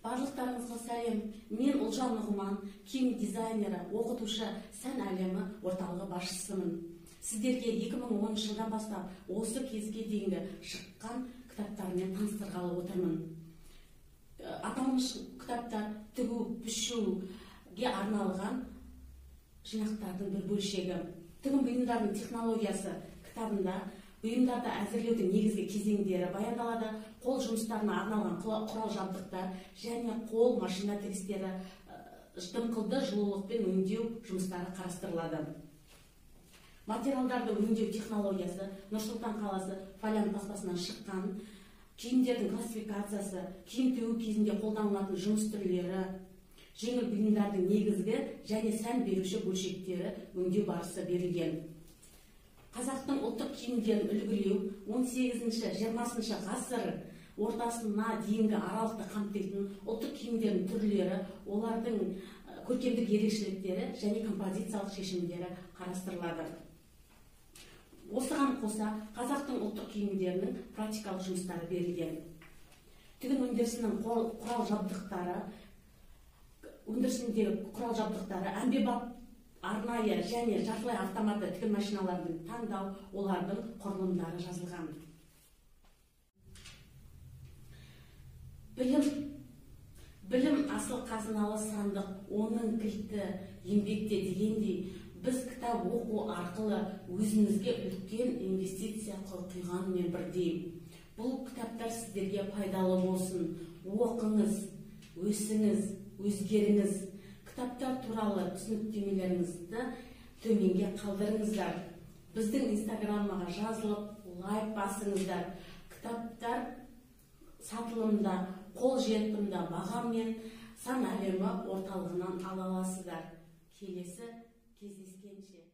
Барлықтарыңызға сәлем. Мен Ұлжан Нұғыман, киім дизайнері, оқытушы, сән әлемі орталығы басшысымын. Сіздерге 2010 жылдан бастап осы кезге дейінгі шыққан кітаптармен таныстырғалы отырмын. Аталмыш кітаптар тігу, пішуге арналған жинақтардың бір бөлшегі. Тігін бұйымдарының технологиясы кітабында бұйымдарды әзірлеудің негізгі кезеңдері баяндалады, қол жұмыстарына арналған құрал жабдықтар және қол машина тігістері, дымқылды жылулықпен өңдеу жұмыстары қарастырылады. Материалдарды өңдеу технологиясы Нұр-Сұлтан қаласы Фалянт баспасынан шыққан, киімдердің классификациясы, киім тігу кезінде қолданылатын жұмыс түрлері, жеңіл бұйымдардың негізгі және сән беруші бөлшектері өңдеу барысы берілген. Қазақтың ұлттық киімдерін үлгілеу 18-20 ғасыр ортасына дейінгі аралықты қамтитын ұлттық киімдердің түрлері, олардың көркемдік ерекшеліктері және композициялық шешімдері қарастырылады. Осыған қоса қазақтың ұлттық киімдерінің практикалық жұмыстары берілген. Тігін өндірісінің құрал жабдықтары, өндірісіндегі құрал жабдықтары, әмбебап арнайы және жартылай автоматты тігін машиналардың таңдау, олардың құрылымдары жазылған. Білім асыл қазыналы сандық, оның кілті еңбекте дегендей, біз кітап оқу арқылы өзімізге үлкен инвестиция құйғанмен бірдей. Бұл кітаптар сіздерге пайдалы болсын. Оқыңыз, өсіңіз, өзгеріңіз. Кітаптар туралы түсініктемелеріңізді төменге қалдырыңыздар. Біздің инстаграмға жазылып, лайк басыңыздар. Кітаптар сатылымда, қол жетімді бағамен Сан әлемі орталығынан ала аласыздар. Келесі кездескенше.